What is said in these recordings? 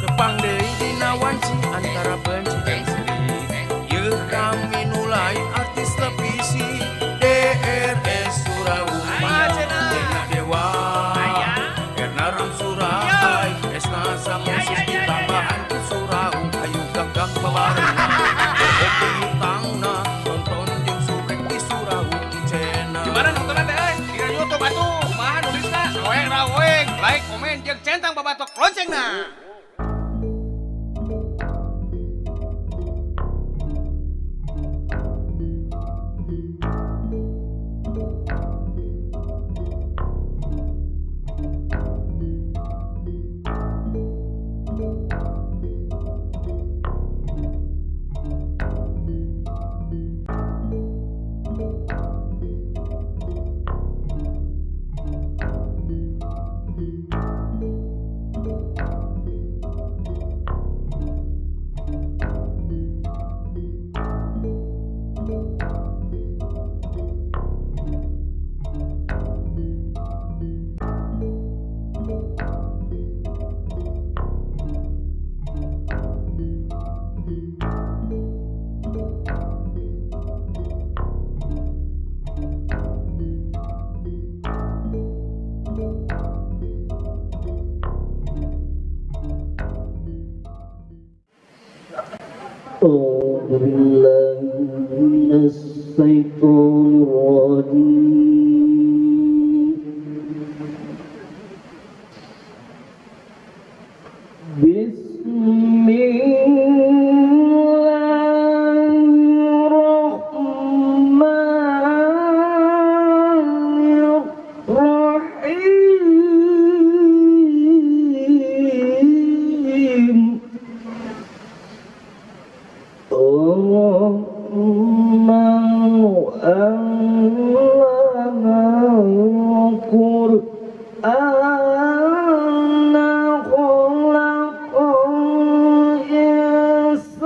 Tepang deui dina wanci antara benci jeung seri. Yeuh kami nu lain artis televisi DRS Suraung Dena Dewa Erna Ramsurai Esna Samosis ditambahan ku Suraung. Ayo gagak babarengan oke hutangna nonton jeung subrek di Suraung Channel. Gimana nontonnya teh euy? Dina YouTube atuh. Kumaha nulisna? Soek raweng, like, komen, jeung centang babatok loncengna. أعوذ بالله من الشيطان الرجيم. بسم الله الرحمن الرحيم. الرحمن علم القرآن خلق الإنسان.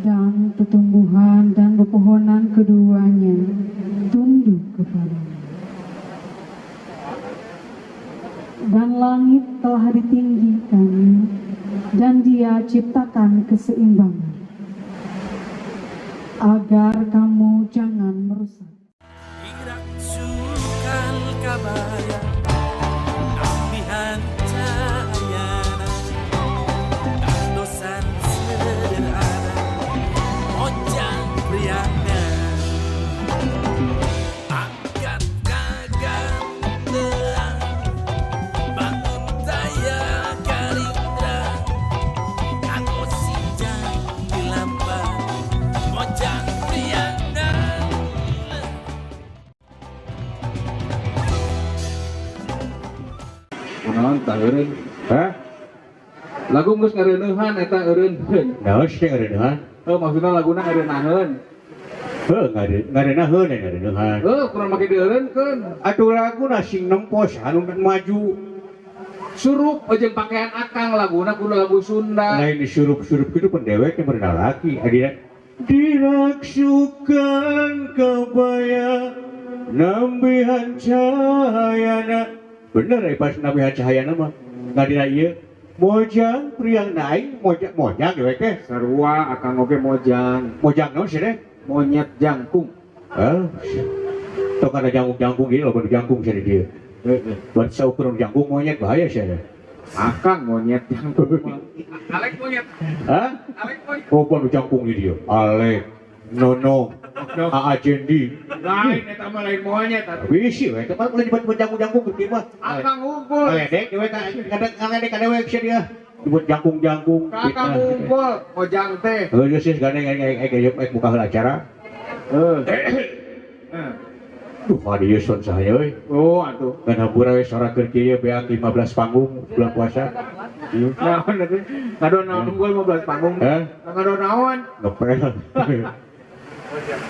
Dan tumbuhan dan pepohonan keduanya tunduk kepadanya. Dan langit telah ditinggikan dan Dia ciptakan keseimbangan agar kamu jangan merusak. Diraksukan kabaya nambihan cahayana dandosan sederhana mojang priangan angkat kagantean bangun taya karindra kanggo sinjang di lembah mojang priangan. Kunaon tah eureun? Hah? Lagu geus ngareuneuhan eta eureun. Naon sih ngareuneuhan? Heuh, maksudna laguna ngareunaheun. Heuh, ngareuneuhan ngareuneuhan. Heuh, kurang make dieureunkeun. Atuh laguna sing nempo saha nu maju. Surup jeung pakaian akang laguna kudu lagu Sunda. Lain disurup-surup kitu pun dewek teh berenang laki. Adina diraksukan kabaya nambihan cahayana. Bener eh pas nambihan cahayana mah. Ngadina ieu mojang priang naik mojang mojang dewek teh. Sarua akang oge mojang, Mojang naon sih teh? Monyet jangkung. Hah? Tong ada jangkung-jangkung gini loh, jangkung sih dia. Heeh. Buat saukur jangkung monyet bahaya sih ada. Akang monyet jangkung mah. Alek monyet, Hah? Alek monyet. Oh, bukan jangkung di dia. Alek, Nono, Aa Jendi. Lain eta mah lain monyet atuh. Bisi we, kemarin mulai dibuat jangkung-jangkung ke mah. Akang unggul. Ngeledek dewe kadang ngeledek kadewek sih dia. Dibuat jangkung-jangkung. Kakang unggul, mojang teh. Heuh sih gandeng aing buka heula acara. Heuh. Eh. Duh, hadi ieu son saha euy. Oh, atuh. Ngan hampura we sora keur kieu beak 15 panggung bulan puasa. Naon atuh? Ngadon naon unggul 15 panggung. Hah? Ngadon naon? Ngepel.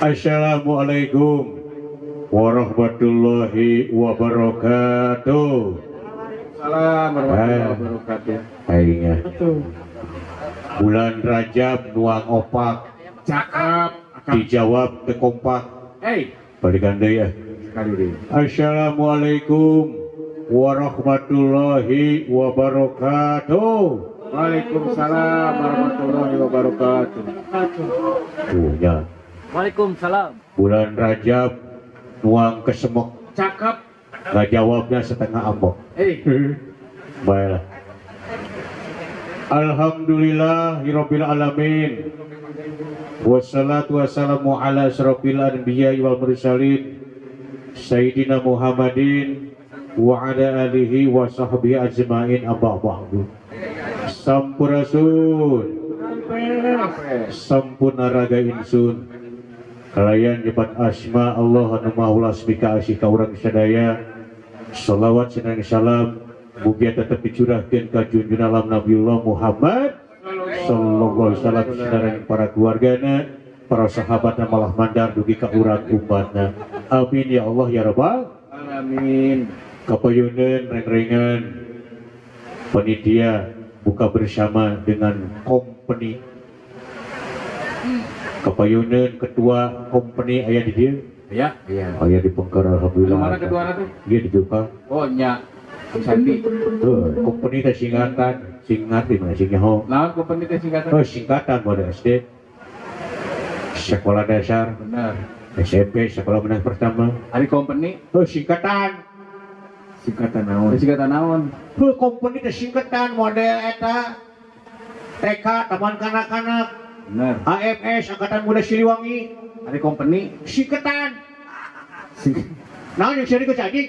Assalamualaikum warahmatullahi wabarakatuh. Salam warahmatullahi wabarakatuh. Aing ya. Bulan Rajab nuang opak Cakep. dijawab teu kompak. Hey, Balikan deui ya. Sekali deui. Assalamualaikum warahmatullahi wabarakatuh. Waalaikumsalam warahmatullahi wabarakatuh. Tuh nya. Waalaikumsalam. Bulan Rajab nuang kesemok. Cakep. Nggak jawabnya setengah ambok. Eh, Baiklah. Alhamdulillahirabbil alamin. Wassalatu wassalamu ala asyrafil anbiya'i wal mursalin Sayyidina Muhammadin wa ala alihi wa sahbihi ajmain, amma ba'du. Sampurasun. Sampurna raga insun. Kalayan nyebat asma Allah anu maha welas mikaasih ka urang sadaya. Salawat sareng salam mugia tetep dicurahkeun ka junjungan alam Nabiullah Muhammad sallallahu alaihi wasallam sareng para keluargana, para sahabatna, malah mandar dugi ka urang umatna. Amin ya Allah ya rabbal alamin. Kapayuneun reng-rengan panitia buka bersama dengan company. Kapayuneun ketua company aya di dieu. Ya, iya. Aya di pengker, alhamdulillah. Anu mana ketua teh? Ieu di Jepang. Oh, nya. Sandi. Tuh, company teh singkatan, singkat di mana sing nyaho. Naon company teh singkatan? Oh, singkatan pada SD. Sekolah dasar, Bener. SMP, sekolah menengah pertama. Ari company Oh, singkatan. Singkatan naon? Singkatan naon? Heuh, company teh singkatan model eta TK, Taman Kanak-kanak, Bener. AMS, Angkatan Muda Siliwangi, Ari company singkatan. Sing Naon yang seri ku cacing?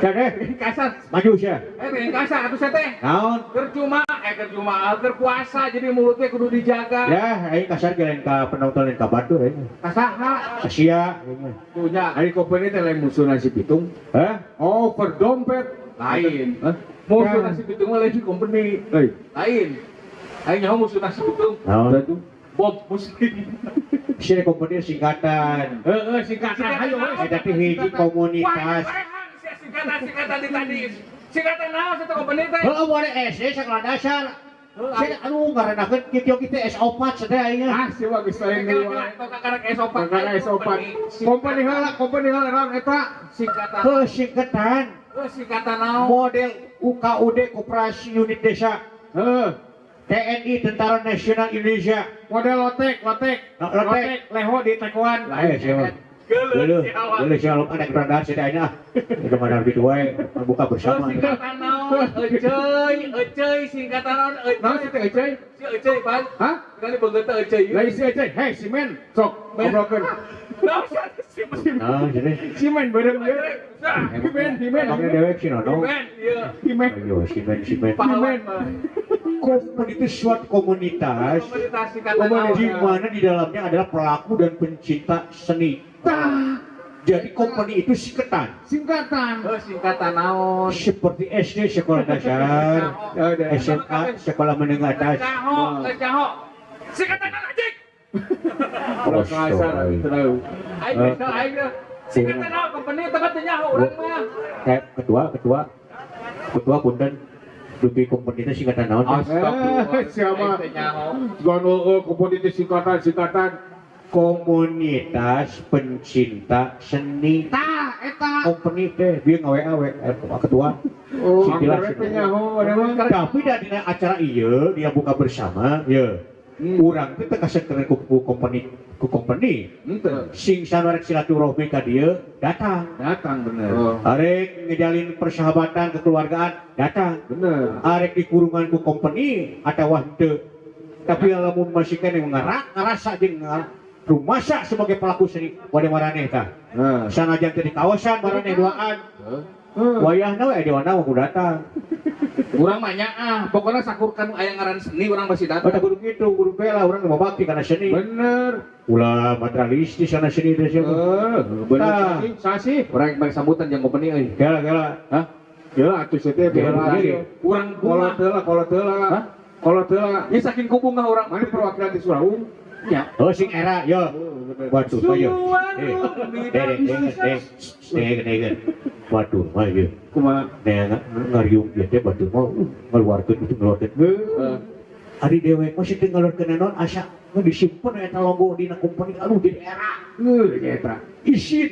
Jadi, kasar. Maju sia. Eh, kasar atuh saya teh. Naon? Keur cuma keur cuma keur puasa, jadi mulutnya kudu dijaga. Ya, aing kasar ge lain ka penonton, lain ka batur aing. Kasaha? Asia. Aing. Punya. Ari company teh lain musuh nasi pitung. Hah? Oh, berdompet. Lain. Hah? Musuh nasi pitung mah lain di company. Hei, Lain. Aing nyaho musuh nasi pitung. Naon? tuh. Bob Muslim. Sini company singkatan. Heeh, singkatan hayo we. Eta teh hiji komunitas. Singkatan singkatan di tadi. Singkatan naon satu company teh? Heeh, boleh SD sekolah dasar. Saya aduh ngarenakeun kieu kieu teh S4 sadaya aing. Ah, si mah geus lain deui wae. Kakarak S4. Kakak S4. Company heula, company heula naon eta? Singkatan. Heuh, singkatan. Heuh, singkatan naon? Model UKUD, Koperasi Unit Desa. Heeh. TNI, Tentara Nasional Indonesia. Model lotek, lotek. Nah, lotek. Lotek, leho di tekoan. Lain siapa? Geuleuh Geuleuh, siapa? geuleuh siapa ada keberadaan sadaya ah. Itu mana gitu wae buka bersama. Singkatan naon? Eceuy, eceuy singkatan naon? Naon Eceuy. si teh euceuy? Si eceuy pan. Hah? Kali beungeut teh eceuy. Lain si euceuy. Hei, si men, sok ngobrolkeun. Naon si men? Nah, jadi Si men beureum ieu. Si men, si men. Emangnya dewek sih nono. Men, ieu. Si men. Ayo, si men, si men. Pahlawan mah. Company itu suatu komunitas Komunitas singkatan naon? di mana di dalamnya adalah pelaku dan pencinta seni. Tah, Jadi company itu singkatan. singkatan. Heuh, singkatan naon? Seperti SD, sekolah dasar, SMA, sekolah menengah atas. Nyaho, nyaho. Singkatan naon anjing? Kalau kasar terlalu. Aing bisa aing teh. Singkatan naon company tempat teu nyaho urang mah. Eh, ketua, ketua, ketua punten. Dugi company itu singkatan naon? Astagfirullah. Eh, siapa? Aing teu nyaho. Gono company teh singkatan, singkatan. Komunitas pencinta seni. Tah, eta. Company teh bieu ngawe we ketua. Oh, Si jelas anggar ini. teh nyaho urang mah. Tapi da dina acara ieu dia buka bersama ye. Urang teh teu kasekeun ku company, ku company. Henteu. Sing sanuarek silaturahmi ka dieu datang. Datang bener. Arek ngejalin persahabatan kekeluargaan datang. Bener. Arek dikurungan ku company atawa henteu. Tapi lamun masih keneh ngarak ngarasa jeung rumasa sebagai pelaku seni wae maraneh tah. Nah. Sanajan teu di kawasan maraneh duaan. Heeh. Wayahna we dewana mah kudu datang. Urang mah nyaah, pokokna sakur kan aya ngaran seni urang pasti Oh, datang. tak kudu gitu, kudu bela urang mau bakti karena seni. Bener. Ulah materialistis karena seni teh siapa. Eh, bener. Tah. Sasi. Urang balik sambutan jeung company euy. Gela gela. Hah? Ya atuh sia teh Gela, bela. gela. Urang Kolot bunga. heula, kolot heula. Hah? Kolot heula. Ya saking kubungah urang. Mana perwakilan di Suraung? Nya. Oh sing era yo. Waduh mah yo. Eh, dek dek dek dek dek. Waduh mah yo. Kumaha? Nih ngariung ieu teh batur mah ngeluarkeun itu ngeluarkeun. Heuh. Ari dewek mah teu ngeluarkeun naon asa nu disimpen eta logo dina company aduh jadi era. Heuh, eta. Isin.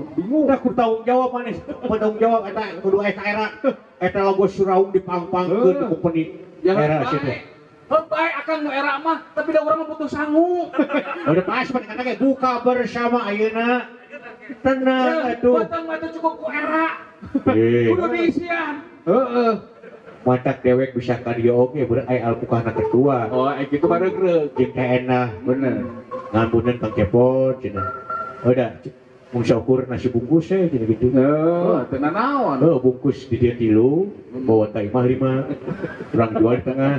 Bingung. Udah kudu tanggung jawab manis. Tanggung jawab eta kudu eta era. Eta logo Suraung dipangpangkeun ku company. Ya Era sih teh. Heuh bae akang nu era mah, tapi da urang mah butuh sangu. Udah pas pada kata buka bersama ayeuna. Tenang atuh. Batang mah teu cukup ku era. Eh, Kudu diisian. Heeh. Matak dewek bisa ka dieu oge bener aya alpukahna ketua. Oh, gitu baregreg. Jeung teh enah. Bener. Ngampunan Kang Cepot cenah. Udah mung saukur nasi bungkus eh cenah gitu. Heeh. Oh, teu nanaon. Oh, bungkus di dia tilu, bawa ta imah lima, kurang jual di tengah.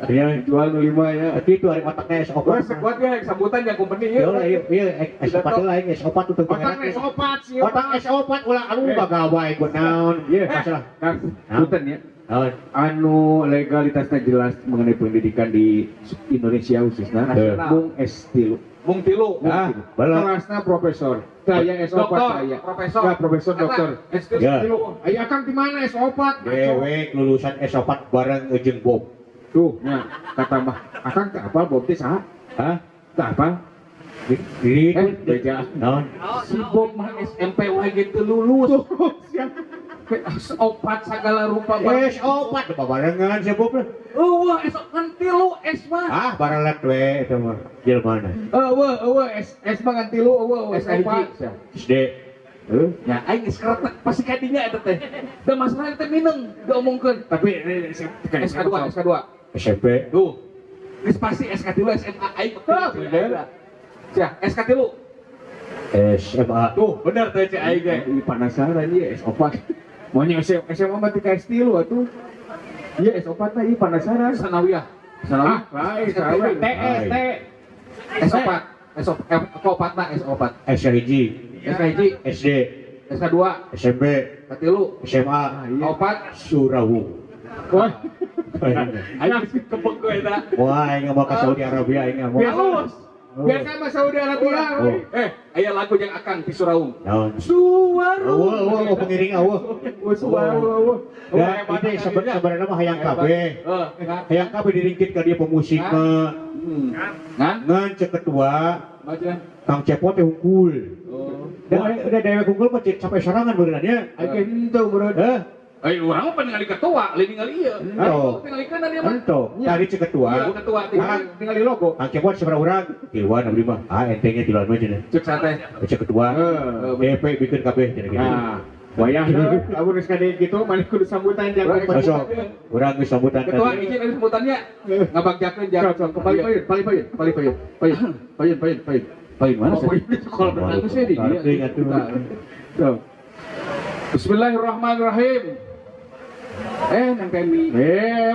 Ya, Jual nu lima ya. tapi itu hari otaknya S opat. Wah, sekuat ya sambutan yang company Ya, ieu. iya, iya, S opat lain, S opat tuh Otak S opat sih. Otak S opat ulah anu bagawai gua naon. Iya. Masalah. Kang, punten ya. Naon? Anu legalitasnya jelas mengenai pendidikan di Indonesia khususnya Nasional. mung S3. Mung tilu. Ah, balap. Kelasna profesor. Saya S4 Doktor, saya. profesor. Ya, profesor dokter. S Ya. tilu. Ayo akang di mana S4? Dewek lulusan S opat bareng jeung Bob. Tuh, nya kata mah akang teh apal Bob teh saha? Hah? Teh apal? Di Beja. naon? Si Bob mah SMP wae gitu lulus. Siap. S4 segala rupa S opat barengan si Bob. Eueuh S kan tilu S mah. Ah, barelet we eta mah. Jelema. Eueuh, eueuh S S mah ngan tilu eueuh S S hiji. SD. Heuh. Ya aing geus keretek pasti kadinya eta teh. Da masalah teh mineng diomongkeun. Tapi SK2, SK2. SMP. Tuh. Geus pasti SK3 SMA aing. Bener. Sia, SK3. SMA. Tuh, bener teh cek aing ge. Ih, penasaran ieu S4. Maunya SMA mah teh ka S3 atuh. Iya S4 mah ieu penasaran. Sanawiyah. Sanawiyah. Ah, lain sanawiyah. T S T. S4. S4 opatna S4. S hiji, SK1, SD, SK2, SMP, K3, SMA, opat. Surawu. Wah, Aing kebek gue eta. Wah, aing mau ke Saudi Arabia, aing mau. Halus. biasa mah Saudi Arabia. Oh. Aya lagu yang akang di Suraung. Naon? Suara. Eueuh, eueuh, pengiring eueuh. Oh, suara, eueuh. Da, itu sebenarnya mah hayang kabeh. Heeh. Hayang kabeh diringkit ka dia pemusik mah. Ngan? Ngan cek ketua, Baca. Kang Cepot teh hungkul. Oh. Da, udah dewek hungkul mah cek sampai sorangan beuneuran nya. Aing henteu bro. Heh, Urang mah ningali ketua, lain ningali ieu. Ento. Ningali kana dia mah. ento. Tadi cek ketua. Iya, ketua teh. Tinggal di logo. Kang Cepot seberapa urang? Tiluan abdi mah. Ah, entengnya tiluan mah cenah. Cek sate. Cek ketua. Heeh. DP bikin kabeh cenah gitu. Nah, wayah lamun geus kade gitu maneh kudu sambutan jangan Masuk, urang geus sambutan Ketua tadi. izin ada sambutannya. Ngabagjakeun jang. Sok, sok, payun, payun, payun, payun, payun, payun, payun, payun, payun. Payun mana Oh, sih? payun kalau berenang sih di dia. Ngerti atuh. Tuh. Bismillahirrahmanirrahim. Nang Temi.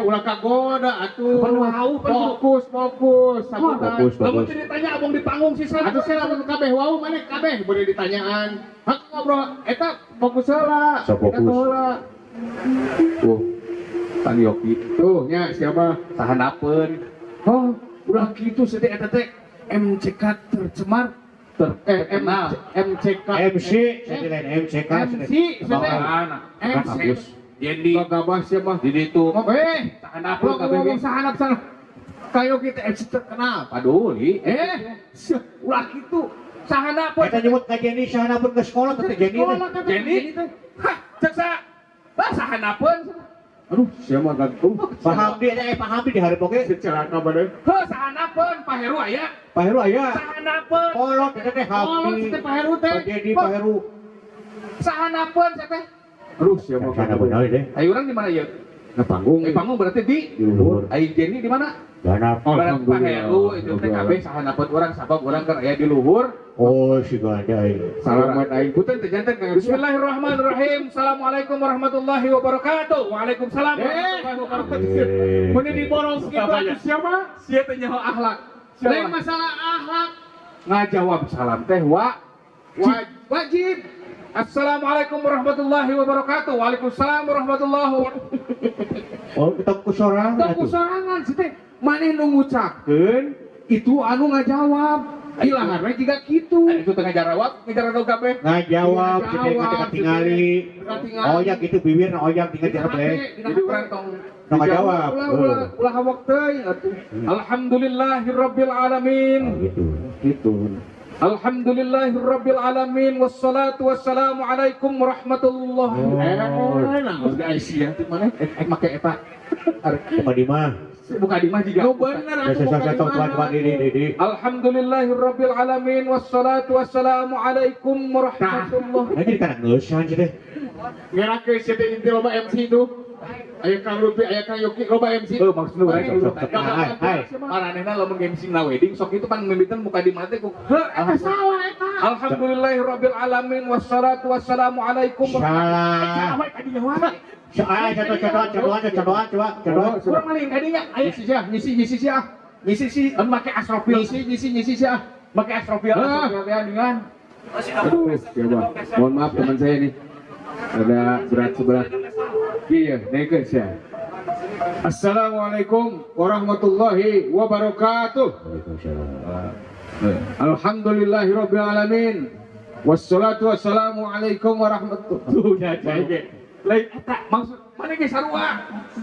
Ulah kagoda atuh. Perlu wau, perlu. Fokus, fokus, sambutan. Fokus, Lamun fokus. teu ditanya abong di panggung sih Atuh saya lamun kabeh wau maneh kabeh boleh ditanyaan. Hak ngobrol eta fokus heula. Sok fokus. Eta heula. Tuh. Tang Yoki. Tuh nya siapa? Sahanapeun. Oh, ulah kitu sedih eta teh MCK tercemar Terkenal. MCK MC, saya lain MCK. MC, Anak. MC. Agus. Yendi. Gagabah siapa? Di ditu. Sahanap ngomong sahanap sana. Kayo kita MC terkenal. Paduli. Ulah kitu. Sahanapeun. Eta nyebut ka Jenny sahanapun ke sekolah teh Jenny teh. Jenny. Hah, cek sa. Bah sahanapeun. Aduh, siapa gaguh. Paham dia teh, paham di hareup oge. Celaka badan. Heuh sahanapeun Pak Heru aya. Pak Heru aya. Sahanapeun. Kolot eta teh Kolot Hapi. teh Pak Heru teh. Pak Jenny Pak Heru. Sahanapeun saya teh. Aduh, siapa Sahanapun naon teh? Ayo urang di mana ieu? Nah, panggung. Panggung berarti di Di luhur. Ayo Jenny di mana? Ganap. Berarti Pak Heru itu teh kabeh sahanapeun urang sabab urang keur aya di luhur. Oh, si ganda aing. Salamat aing punten teh janten Kang. Bismillahirrahmanirrahim. Assalamualaikum warahmatullahi wabarakatuh. Waalaikumsalam warahmatullahi wabarakatuh. Mun diborong kitu atuh siapa? Sia teh nyaho akhlak. Lain masalah akhlak. Ngajawab salam teh wa Wajib. Assalamualaikum warahmatullahi wabarakatuh. Waalaikumsalam warahmatullahi wabarakatuh. Oh, kita ku sorangan Teu ku atuh. sorangan sih teh. Maneh nu ngucapkeun itu anu ngajawab. Ilahar we jiga kitu. Itu tengah jarawab, ngejar kabeh. Ngajawab, si teh Ngajawab, ketingali. Ketingali. Oyak itu bibir oyak tinggal jarep teh. Jadi urang tong Nu ngajawab. Ulah ulah ulah hawak teuing atuh. Alhamdulillahirabbil alamin. Oh, gitu. Gitu. Alhamdulillahirabbil alamin wassalatu wassalamu alaikum warahmatullahi. Oh. Nah, guys ya, teh mana? Make eta. Buka di mah. Buka di mah juga. Nu bener atuh Saya buka saya di coba coba mana. di. Alhamdulillahirabbil alamin wassalatu wassalamu alaikum warahmatullahi. Nah, jadi karena ngeusan sih teh. Ngerakeun sia teh inti loba MC itu. Aya Kang Lutfi, aya Kang Yoki, loba MC. Oh, maksudnya urang Sok, sok, sok. Hai, hai. Maranehna lamun MC na wedding sok itu pan mimitan muka di mate ku. Heuh, eta salah eta. Alhamdulillahirabbil alamin wassalatu wassalamu alaikum. Salah. Salah kadinya wae. Salah, coba coba coba coba coba coba. Kurang maling kadinya. Aya Ngisi sia, ngisi ngisi sia. Ngisi si, An make asrofil. ngisi ngisi ngisi sia. Make asrofil Ah. asrofil teh dengan. Aduh, coba. Mohon maaf teman saya nih. Ada berat sebelah. Iya, naikkan saya. Assalamualaikum warahmatullahi wabarakatuh. Waalaikumsalam. Alhamdulillahirabbil alamin. Wassalatu wassalamu alaikum warahmatullahi. Tuh nya cai ge. Lain eta maksud mana ge sarua.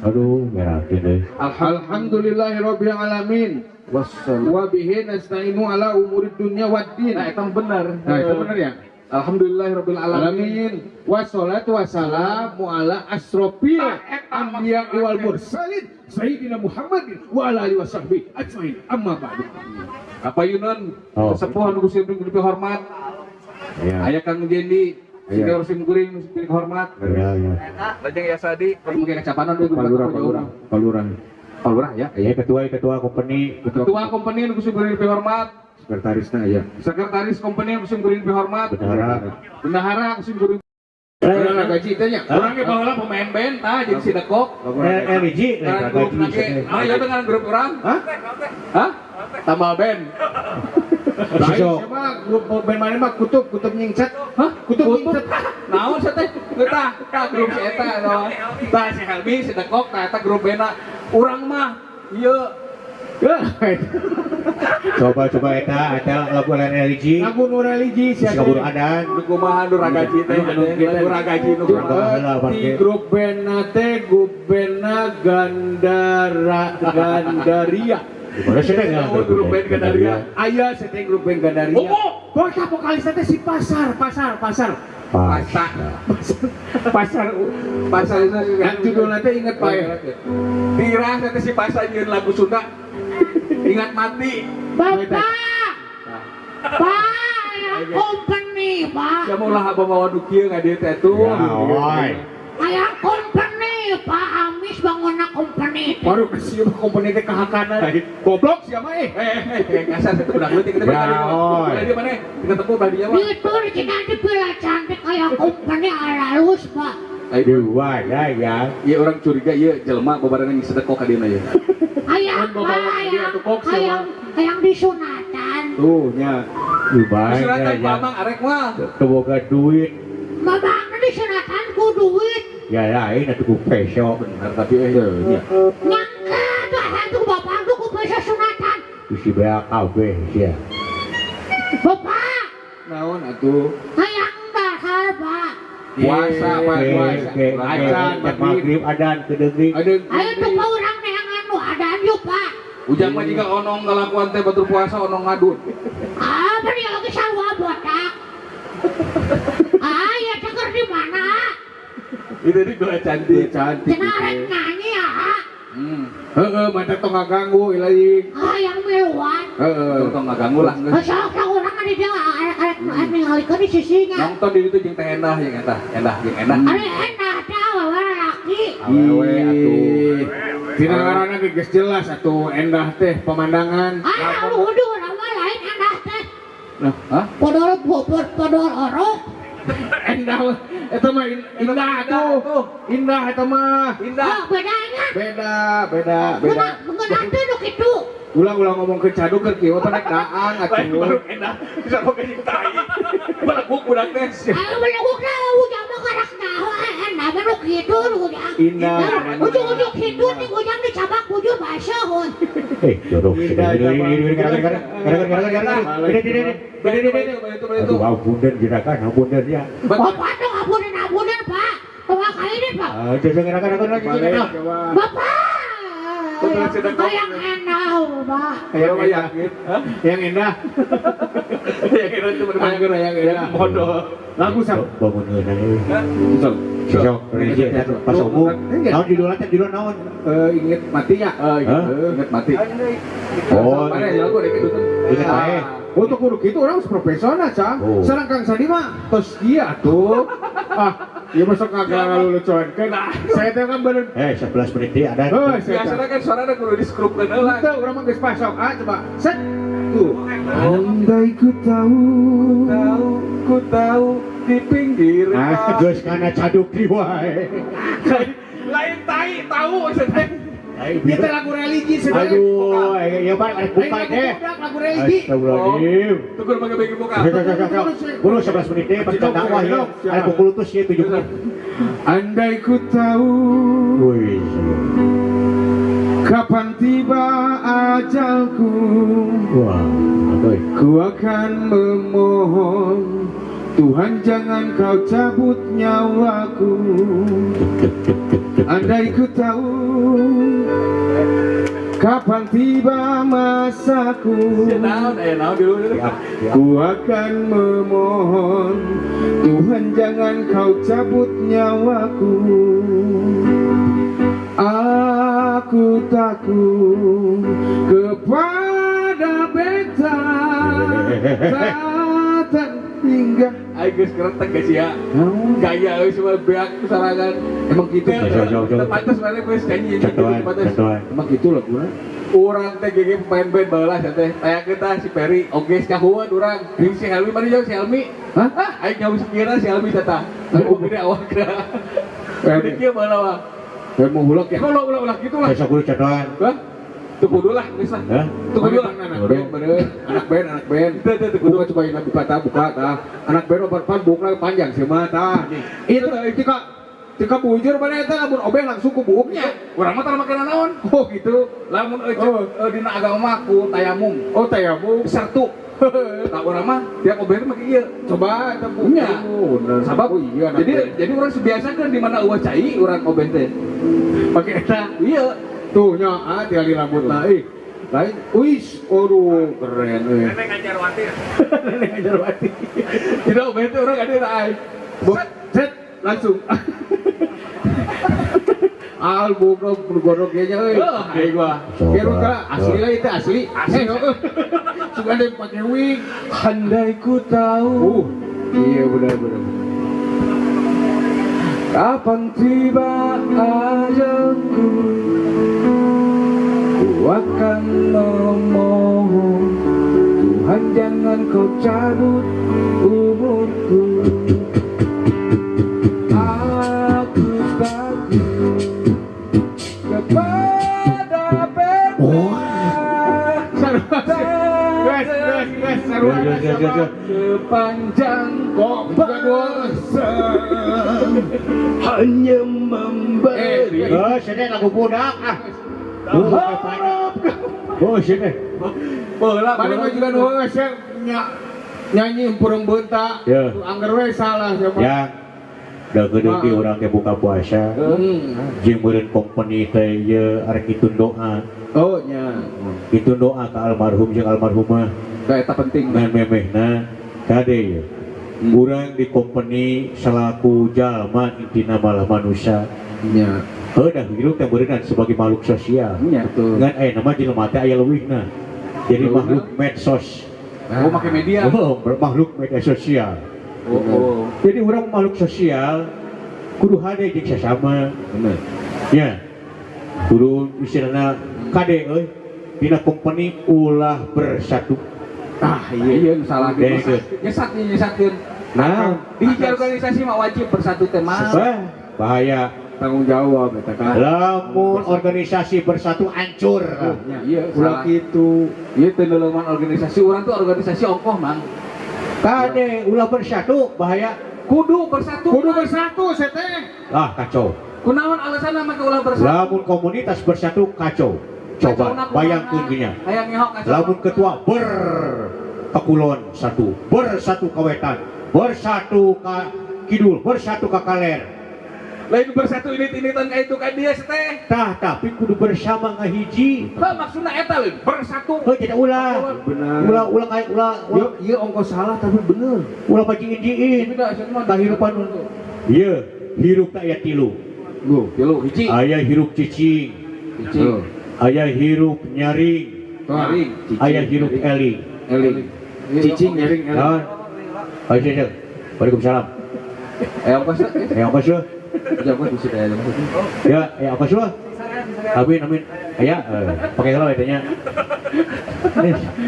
Aduh, ngerakeun deui. Alhamdulillahirabbil alamin. Wassalam. Wa bihi nasta'inu ala umurid dunya waddin. Nah, eta bener. Nah, itu bener ya? Alhamdulillahirabbil alamin. Alamin. Wassalatu wassalamu ala asrofil anbiya wal mursalin sayyidina Muhammadin wa ala alihi wasahbihi ajmain. Amma ba'du. Kapayunan Oh. sesepuh anu sim kuring dipihormat. Ya. Aya Kang Jendi, Iya. senior sim kuring dipihormat. Ya, ya. Lajeng Yasadi, mungkin kecapanan deui Palurah, palurah, palurah. Palurah ya. Ya, ketua ketua company. Ketua company anu sim kuring dipihormat, Sekretarisna ya. sekretaris company anu sim kuring dipihormat, Bendahara. bendahara anu sim kuring Urang gaji teh nya. Urang ge baheula pemain band tah jadi si Dekok. LG, Ngaran grup lagi. Ah, iya teh ngaran grup urang. Hah? Hah? Tambal band. Lain siapa grup band mana mah kutub, kutub nyingcat. Hah? Kutub nyingcat. Naon sia teh? Teu tah, tah grup si eta no. Tah si Helmi, si Dekok, tah eta grup bandna. Urang mah ieu Coba coba eta eta lagu lain LG. Lagu nu religi Bisa sia. kabur adan. nu kumaha nu ragaji teh, nu ragaji nu Urang kumaha. baheula Di bangke. grup band teh grup bandna Gandara Gandaria. Gimana sih teh Oh, grup band Gandaria. Aya saya teh grup band Gandaria. Omo! Pokoknya vokalisnya teh si Pasar, Pasar, Pasar. Pasar. Pasar. Pasar itu Kan judulnya teh inget Pak ya. Dirah teh si Pasar nyieun lagu Sunda. Ingat mati. Bapak, Pak, ayang company, Pak. Ya mau lah abah mawa nu kieu ka dieu teh tuh. Ya, oi. Ayang company, Pak. Amis bangunna company. Baru ke sieu company teh kahakanan. Goblok sia mah eh. Eh, kasar itu budak leutik kita Ya, oi. Tadi mana? Kita tepuk tadi ya, Pak. Itu cina dipila cantik ayang company alalus, Pak. Dua ya ya. Iya orang curiga ieu jelema babarengan jeung sedekok ka dieuna ya. Ayang, Mun Pak, bawa dia ayang, tuh kok sia ayang, ayang disunatan. Tuh nya. Lumayan Disunatan ya. Mamang arek mah. Teu boga duit. Mamangna disunatan ku duit. Ya lain atuh ku peso. Bener tapi eh Nya. Nyangka tuh hantu bapak tuh ku bisa sunatan. Bisi beak kabeh sia. Bapak, Naon atuh? ayang dahar, Pak. Puasa, Pak, Oke, puasa. oke, oke. Acan, Maghrib adan ke deui. Ada Ayo tuh pak urang neangan nu adaan yuk, Pak. Ujang mah jiga onong ngalakuan teh batur puasa onong ngadun. Apa dia oke sarua botak? Ah, ya denger di mana? Itu di gula cantik. cantik. Cenah rek nyanyi ya. Heeh, mata tong ngaganggu ilahi. Ah, yang miluan. Heeh. Tong ngaganggu lah geus. Sok sok urang ada dia arek arek ningalikeun di sisinya. Nonton di ditu jeung teh endah jeung eta, endah jeung endah. Ari endah teh awewe lalaki. Awewe atuh. Tina ngaranna ge geus jelas atuh endah teh pemandangan. Ah, lu udah urang mah lain endah teh. Nah, Hah? Podol bobot podol orok. Endah eta mah indah atuh. Indah eta mah. Indah. Oh, bedanya. Beda, beda, beda. Mengenah teh nu kitu. Ulah-ulah ngomong ke caduk keur kieu mah nek daang Lain baru atuh. endah bisa boga jeung tai. Balaguk budak teh. Ayo belagukna ujang mah karak nyaho endah mah nu kitu nu ujang. Indah. Ujung-ujung hidup nih ujang dicabak bujur basah hon. Eh, jorok. Indah, Ini ini ini gara gara gara gara gara gara. Ini ini ini. Ini ini ini. Itu Aduh, ampun jirakan, ampun ya. Bapak tuh ngabunin ngabunin pak. Bapak kayak ini pak. Ah, jaga gara gara gara Balik coba. Bapak. Betul, sedang Yang enak. Tahu, Bah. Yang Orang indah. yakin. Hah? Yang indah. Yang indah itu bener. Angger yang indah. Bodoh. Lagu sam. Bangun ngeunah euy. Sok. Sok religi eta pas umum. Naon judulna teh judul naon? Ingat matinya. Hah? Ingat mati. Oh, Mana ya lagu deh gitu. Ingat wae. Untuk kudu gitu orang harus profesional, Cang. Oh. Sareng Kang Sandi mah tos dia tuh. Ah, ieu mah sok ngagalulucuankeun. Saya teh kan bener. 11 menit deui ada. Heuh, saya Biasanya kan suaranya kudu di-scrub-keun heula. Teu urang mah geus pasok. Ah, coba. Set. Tuh. Andai ku tahu. Tahu, ku tahu di pinggir. Ah, geus kana caduk di wae. Lain tai tahu cenah. Ieu teh lagu religi sebenarnya. Aduh, ya Pak, arek buka Lain lagu teh. budak, lagu religi. Astagfirullahaladzim. Tuh kudu pakai bagi buka. Buru 11 menit deh, pas dakwah ya. Ada pukul terus ya 7 menit. Andai ku tahu Wih. kapan tiba ajalku, Wah, aduh. ku akan memohon Tuhan jangan kau cabut nyawaku. Andai ku tahu kapan tiba masaku, Naon naon dulu. Siap, siap. ku akan memohon Tuhan jangan kau cabut nyawaku. Aku takut kepada beta tak hingga. Aing geus keretek geus ya. Gaya euy semua beak sarangan. Emang gitu. Jauh, jauh, jauh. Pantes mana geus nyanyi Contohan, pantes. contohan. Emang gitu laguna. Urang teh gege pemain band baheula sia teh. Tayakeun tah si Perry oge kahuan urang. Jeung si Helmi mana jauh si Helmi? Hah? Hah, aing nyaho sekira si Helmi teh tah. Tapi gede awakna. Jadi kieu baheula mah. Kayak mau hulak ya. Ulah ulah ulah gitu lah. Besok guru contohan. Hah? Tuh kudu lah geus lah. Hah? Tuh kudu lah. Anak band, bener. Anak band, anak band. Tuh, tuh, tuh, kudu. Buka coba ingat buka tah, buka tah. Anak band opat pan buka panjang sih mah tah. Itu tika tika bujur mana eta lamun obeh langsung ku buuknya. Urang mah tara make naon. Oh gitu. Lamun euy dina agama ku tayamum. Oh tayamum. Sertu. Tah urang mah tiap obeh teh make ieu. Coba eta bu. Nya. Oh, bener. Sabab oh, iya anak jadi band. jadi urang sebiasakeun di mana eueuh cai urang obeh teh. Pakai eta. Iya. Tuh nya ah tinggal rambutna ih. Lain, wis, aduh keren euy. Nenek Ngajarwati. Nenek Ngajarwati. Jadi obeh teh urang ada ai. Set langsung. Al goblok godok ge nya euy. Heuh, ai gua. Biar udah asli lah itu asli. Asli. Suka ada yang pakai wig. Andai ku tahu Iya benar benar. kapan tiba ajalku, ku akan memohon Tuhan jangan kau cabut umurku. Aku takut kepada beta. Guys, guys, guys, seru. Sepanjang Kok bukan dua. Hanya memberi. Oh, sini lagu budak ah. Oh, sini. Bola, Mana mah juga nu heueuh nyanyi empurung beunta. Ya. Angger we salah siapa. Ya. Da gede di urang teh buka puasa. Jeung meureun company teh ieu arek ngitun doa. Oh nya. Ngitun doa ka almarhum jeung almarhumah. Ka eta penting. Ngan memehna kade ieu. Urang di company selaku jalma intina malah manusia. Nya. Heuh dah hirup teh meureunnan sebagai makhluk sosial. Nya. Betul. Ngan aya nama jelema teh aya leuwihna. Jadi makhluk medsos. Oh, make media. Oh, makhluk media sosial. Oh, oh. Jadi orang makhluk sosial kudu hade jeung sasama. Bener. Ya. Kudu istilahna kade euy dina company ulah bersatu. Ah Iya, iya salah gitu. Deh, Nyesat nih, nyesatkeun. Nah, Di hiji organisasi mah wajib bersatu teh mah. wah, bahaya. Tanggung jawab eta kan. Lamun organisasi bersatu hancur. Iya, Ulah salah. kitu. Iya, teu leuleman organisasi urang tuh organisasi ongkoh, Mang. Kade ulah bersatu bahaya. Kudu bersatu. Kudu Mang. bersatu seteh. Ah, kacau. Kunaon alasanna make ulah bersatu? Lamun komunitas bersatu kacau. Coba Kacau na bayangkeun kumaha. gini. Hayang ngehok kacau. Lamun ketua ber kekulon satu, bersatu kawetan, bersatu ka kidul, bersatu ka kaler. Lain bersatu ini-initan ka itu ka dia teh. Tah, tapi kudu bersama ngahiji. Heuh, maksudna eta lain bersatu. Heuh, jadi ulah. Bener. Ulah ulah kayak ulah Ieu ulah ieu ongkos salah tapi bener. ulah pajiin-jiin. Beda cenah mah. Kahirupan ieu hirup teh aya tilu. Lu. Tilu hiji. Aya hirup cicing, Hiji. aya hirup nyaring, Nyaring. aya hirup eling. Eling. Cicing nyaring eling. Naon? Ayo, ayo. Waalaikumsalam. Eh ongkos teh. Eh, ongkos lu. Ya ongkos bisa daya ongkos. Ya, eh ongkos lu. Amin, amin. Aya, pakai kalau tanya.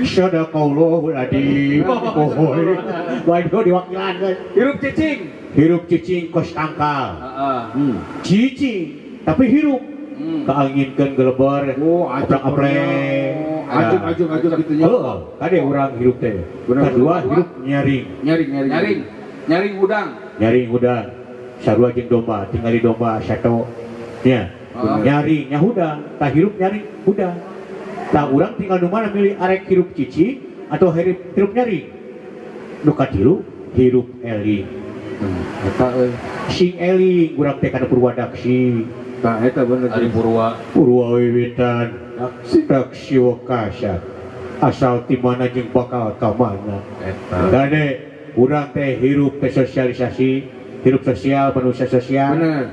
Sadaqallahul adzim. Oh, waduh diwakilan guys. Hirup cicing. Hirup cicing kos tangkal. Heeh. Cicing, tapi hirup. Kaanginkeun gelebar. Oh, acuk Oprek-oprek. Acuk acuk acuk gitu nya. Heeh, kade urang hirup teh. Bener. Kedua hirup nyaring. Nyaring nyaring. Nyaring. Nyaring udang. Nyaring hudang. Sarua jeung domba, tingali domba sato. Nya. Heeh. Nyaring nya hudang, tah hirup nyaring hudang. Tah urang tinggal nu mana milih arek hirup cicing atau hirup hirup nyaring. Nu katilu hirup eling. Eta euy. Sing eling urang teh kana purwadaksi. Tah eta bener. Ari Purwa. Purwa wiwitan taksi wakasa asal ti mana jeung bakal ka mana. Eta. Kade urang teh hirup teh sosialisasi, hirup sosial, manusia sosial. Bener.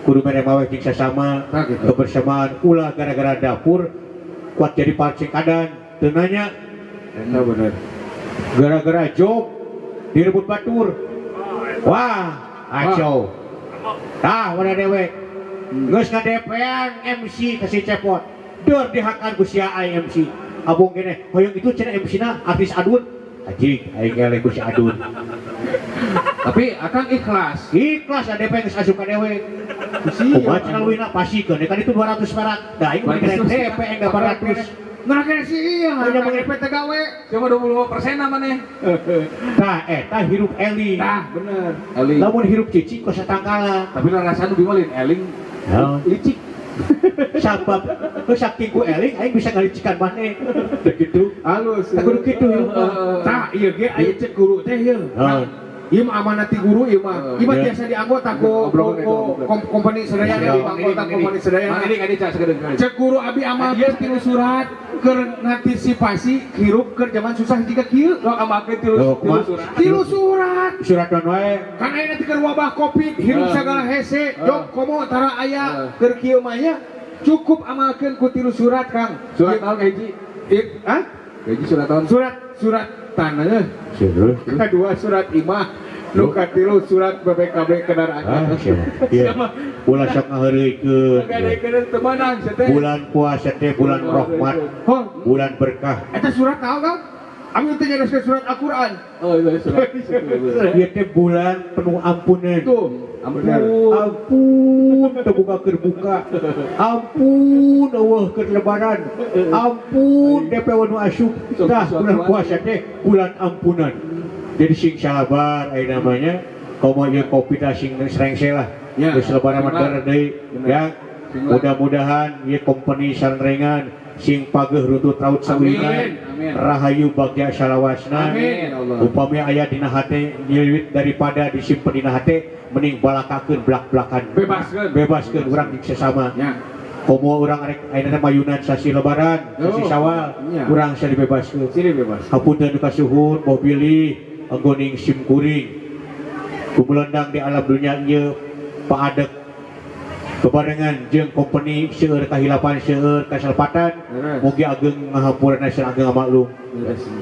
Kudu mere maweh jeung sasama, Tah gitu. kebersamaan ulah gara-gara dapur kuat jadi parcekadan teu nanya Eta bener. gara-gara job direbut batur. Wah, kacau. Tah mana dewek. Geus ngadepean MC ka si Cepot. Deur dihakan ku sia aing MC. Abong kene, hoyong itu cenah MC-na artis Adun. Anjing, aing eleh ku si Adun. Tapi akang ikhlas. Ikhlas ADP geus asup ka dewek. Kumaha cenah leuwihna pasikeun kan itu 200 perak. Da aing mah DP 800. Ngeunah kene sih iya, Hanya ngeunah DP teh gawe. Cuma 25% maneh. Tah eta hirup eling. Tah bener. Eling. Lamun hirup cicing kos satangkalan. Tapi lah rasana bima lain eling. Naon? Licik. Sabab geus saking ku eling aing bisa ngalicikan maneh. Teu kitu. Halus. Tah kudu kitu hirup mah. Tah ieu ge aya cek guru teh ieu. Naon? Ieu mah amanat ti guru ieu mah. Ieu mah Ya. biasa dianggo ku Ngobrol, ku kompeni sadayana, Siap. anggota kompeni sadayana. Mang ini kadi cak sekedeng. Cek guru abi amal tilu surat keur ngantisipasi hirup keur zaman susah jiga kieu. Lo amalkeun tilu Loh, tilu kumaha? surat. Tilu surat. Surat naon wae. Kan ayeuna teh keur wabah Covid, hirup sagala hese, jog komo tara aya keur kieu mah nya. Cukup amalkeun ku tilu surat, Kang. Surat naon ka hiji? Hah? Ka hiji surat naon? Surat surat tanah. Terus. Kedua surat imah, nu katilu surat BPKB kendaraan. Ah, siapa? Iya. Ulah sok ngaheureuykeun. Gadekeun teu meunang sia teh. Bulan puasa teh bulan rahmat, Hong, bulan berkah. eta surat naon, Kang? Abi teh nyarioskeun surat Al-Qur'an. Oh iya surat. Ieu teh bulan penuh ampunan. Tuh. Ampun. Ampun terbuka keur buka. Ampun eueuh keur lebaran. Ampun DP nu asup. Tah bulan puasa teh bulan ampunan. Jadi sing sabar aya namanya. Komo ieu kopi tah sing srengse lah. Ya. Geus lebaran mah dar deui ya. Mudah-mudahan ieu company sareng sing pageuh runtut raut saulinan. Amin. Rahayu bagja salawasna. Amin. Ya Allah. Upami aya dina hate nyeliwit daripada disimpen dina hate mending balakakeun blak-blakan. Bebaskeun. Bebaskeun urang jeung sesama. Ya. Komo urang arek ayeuna teh mayunan sasi lebaran, sasi Oh. Syawal, Ya. urang sia dibebaskeun. Sini bebas. Hapunten nu kasuhun boh bilih anggoning sim kuring. Kumelendang di alam dunia ieu paadek bebarengan jeung company seueur kahilapan seueur kasalpatan Leres. mugi ageng ngahampurana sareng ageng ngamaklum.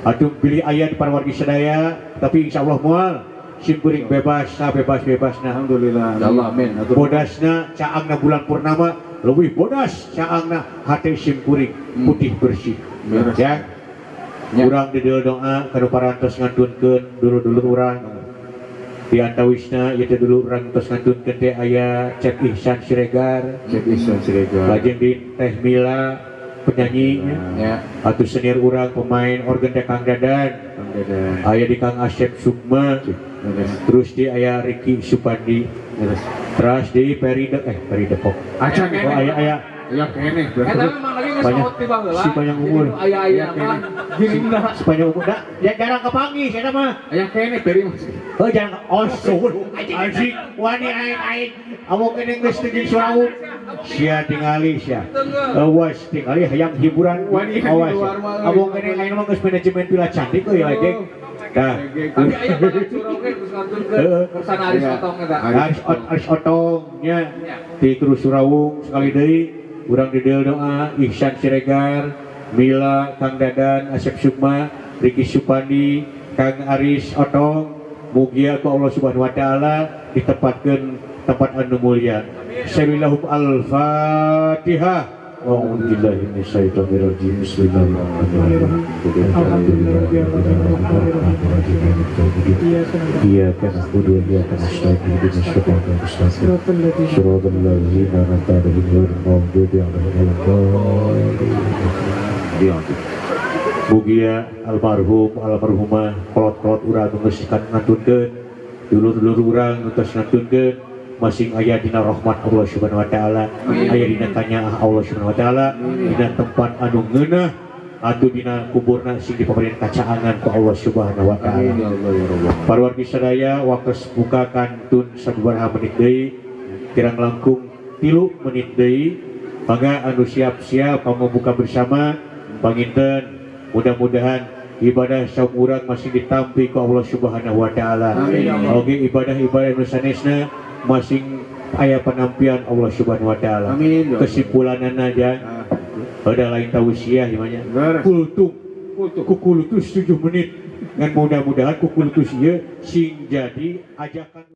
Aduh bilih aya di parwargi sadaya tapi insyaallah moal sim kuring bebas sabebas-bebasna. Alhamdulillah. Ya Allah amin. Atur. Bodasna caangna bulan purnama leuwih bodas caangna hate sim kuring putih bersih. Beres. Ya. Ya. Urang dideul doa kanu parantos ngantunkeun dulur-dulur urang. Di antawisna ieu teh dulur urang tos ngantunkeun teh aya Cep Ihsan Siregar, Cek Ihsan Siregar. lajeng di Teh Mila penyanyi nya. Ya. Atuh senior urang pemain organ teh Kang Dadan, Kang Dadan. aya di Kang Asep Sukma, Beres. terus di aya Ricky Supandi, Beres. terus di Peri Depok. Acan Oh, aya aya Aya keneh. Eta memang lagi geus Banyak- maot ti baheula. si panjang umur. Aya-aya mah giringna. Sepanjang umur dah, ya jarang kepanggih saya mah. Aya keneh Peri masih. Oh jangan oh anjing wani aing aing awak kene geus teu jeung Suraung. Sia tingali sia. Awas tingali hayang hiburan Wani di awas. luar mah, euy. Awak kene aing mah geus manajemen pila cantik euy lagi. Tah. Tapi aya banget Suraung ge geus ngantunkeun Heeh. kersana Aris Iya. Otong eta. Aris Aris Otong nya di kru Surawung sekali deui urang di dieu doa Ihsan Siregar, Mila, Kang Dadan, Asep Sukma, Riki Supandi, Kang Aris Otong, mugia ku Allah Subhanahu wa taala ditempatkeun tempat anu mulia. Sallallahu al-Fatihah. A'udzubillahi minasyaitonirrajim. Bismillahirrahmanirrahim. Iyyaka na'budu wa iyyaka nasta'in. Ihdinas siratal mustaqim. Siratal ladzina an'amta 'alaihim ghairil maghdubi 'alaihim waladdallin. Mugia almarhum almarhumah kolot-kolot urang nu geus ngantunkeun, dulur-dulur urang nu tos ngantunkeun masing aya dina rahmat Allah Subhanahu wa taala, aya dina kanyaah Allah Subhanahu wa taala, dina tempat anu ngeunah atuh dina kuburna sing dipaparian kacaangan ku Allah Subhanahu wa taala. Amin ya Allah ya Rabbal. Parwargi sadaya waktu buka kantun sababaraha menit deui, kirang langkung 3 menit deui, mangga anu siap-siap kamu buka bersama panginten mudah-mudahan ibadah saum urang masih ditampi ku Allah Subhanahu wa taala. Amin ya Allah. Oge ibadah-ibadah nu sanesna masing aya penampian Allah Subhanahu wa taala. Amin ya Allah. Kesimpulanana aja ada lain tausiah gimana? Beres. Kultum Kultum. Kukulutus 7 menit. Dan mudah-mudahan kukulutus ieu sing jadi ajakan.